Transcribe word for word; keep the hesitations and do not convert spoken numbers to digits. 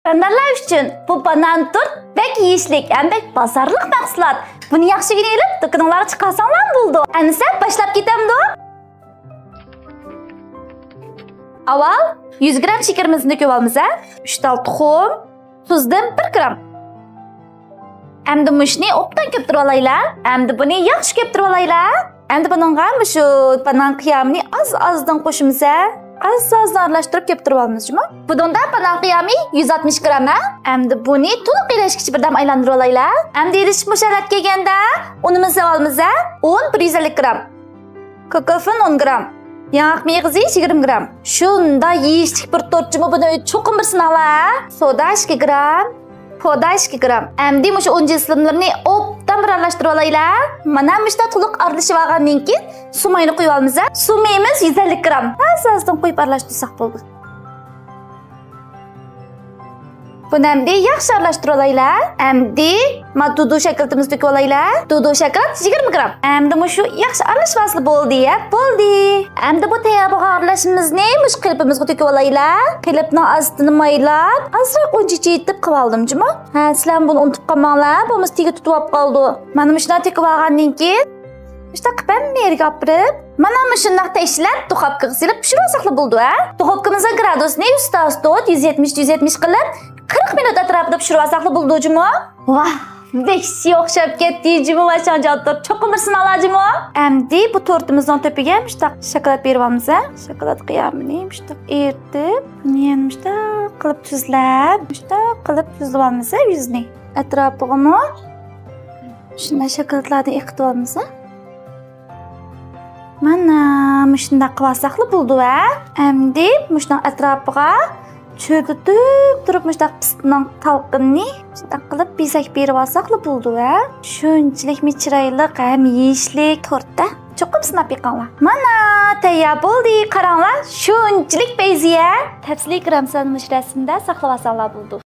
قېرىنداشلار ئۈچۈن بۇ بانان تورت بەك يېيىشلىك ھەم بەك بازارلىق مەھسۇلات. بۇنى ياخشى ئۆگىنىۋېلىپ، دۇكىنىڭلارغا چىقارساڭلارمۇ بولىدۇ. ئەمىسە باشلاپ كېتەمدۇ؟ ئاۋۋال يۈز گرام شېكىرىمىزنى تۆكۈۋالىمىز، ھە؟ ئۈچ تال تۇخۇم، تۇزدىن بىر گرام. ئەمدى مۇشۇنى ئوبدان كۆپتۈرۈۋالايلى. ئەمدى بۇنى ياخشى كۆپتۈرۈۋالايلى. ئەمدى بۇنىڭغا مۇشۇ بانان قىيامىنى ئاز-ئازدىن قوشىمىز، ھە؟ ئاز-ئازدىن ئارىلاشتۇرۇپ كۆپتۈرۈۋالىمىز جۇمۇ. بۇنىڭدا بانان قىيامى يۈز ئاتمىش گرام، ھە؟ ئەمدى بۇنى تولۇق ئېرىشكىچە بىردەم ئايلاندۇرۇۋالايلى. ئەمدى ئېرىشىپ مۇشۇ ھالەتكە كەلگەندە ئۇنىمىزنى ئالىمىز، ھە؟ ئۇن بىر يۈز ئەللىك گرام. كاكاو ئۇن ئون گرام. ياڭاق مېغىزى يىگىرمە گرام. شۇنداق يېيىشلىك بىر تورت جۇمۇ، بۇنى چوقۇم بىر سىناڭلار، ھە؟ سودا ئىككى گرام. سودا ئىككى گرام. ئەمدى مۇشۇ ئۇن جىسىملىرىنى ئوبدان بىر ئارىلاشتۇرۇۋالايلى. مانا مۇشۇنداق تولۇق ئارىلىشىۋالغاندىن كېيىن سۇ ماينى قۇيۇۋالىمىز. سۇ مېيىمىز يۈز ئەللىك گرام. ئاز-ئازدىن قۇيۇپ ئارىلاشتۇرساق بولدى. بۇنى ئەمدى ياخشى ئارىلاشتۇرۇۋالايلى. ئەمدى ما دۇدۇ شاكىلىتىمىزنى تۆكۈۋالايلى. دۇدۇ شاكىلات يىگىرمە گرام. ئەمدى مۇشۇ ياخشى ئارىلىشىۋالسىلا بولدى، ھە، بولدى. ئەمدى بۇ تەييار بولغان ئارىلاشمىمىزنى مۇشۇ قېلىپىمىزغا تۆكۈۋالايلى. قېلىپنىڭ ئاستىنى مايلاپ، ئازراق ئۇن چېچىۋېتىپ قىلىۋالدىم جۇمۇ. ھە، سىلەرمۇ بۇنى ئۇنتۇپ قالماڭلار، بولمىسا تېگى تۇتۇۋاپ قالىدۇ. مانا مۇشۇنداق تۆكۈۋالغاندىن كېيىن، مۇشۇنداق قىلىپ ھەممە يەرگە ئاپىرىپ، مانا مۇشۇنداق تەشلەپ دۇخوپكىغا سېلىپ پىشۇرۇۋالساقلا بولىدۇ، ھە. دۇخوپكىمىزنىڭ گرادۇسىنى يۈز ئوتتۇز، يۈز يەتمىش، يۈز يەتمىش قىلىپ، قىرىق مىنۇت ئەتراپىدا پىشۇرۇۋالساقلا بولىدۇ جۇمۇ. ۋاھ، بەك ئوخشاپ كەتتى جۇمۇ، ۋاي شاڭجان تورت، چوقۇم بىر سىناڭلار جۇمۇ. ئەمدى بۇ تورتىمىزنىڭ تۆپىگە مۇشۇنداق شاكىلات بېرىۋالىمىز، ھە. شاكىلات قىيامىنى مۇشۇنداق ئېرىتىپ، بۇنى يەنە مۇشۇنداق قىلىپ تۈزلەپ، مۇشۇنداق قىلىپ تۈزلىۋالىمىز، ھە، يۈزىنى. ئەتراپىغىمۇ شۇنداق شاكىلاتلاردىن ئېقىتىۋالىمىز، ھە. مانا مۇشۇنداق قىلىۋالساقلا بولىدۇ، ھە. ئەمدى مۇشۇنىڭ ئەتراپىغا چۆرتۈپ تۇرۇپ مۇشۇنداق پىستىنىڭ تالقىنىنى مۇشۇنداق قىلىپ بېزەك بېرىۋالساقلا بولىدۇ، ھە. شۇنچىلىكمۇ چىرايلىق ھەم يېيىشلىك تورت، ھە. چوقۇم سىناپ بېقىڭلار. مانا تەييار بولدى، قاراڭلار، شۇنچىلىك پەيزىيە. تەپسىلىي گرام سانىنى مۇشۇ رەسىمدە ساقلىۋالساڭلار بولىدۇ.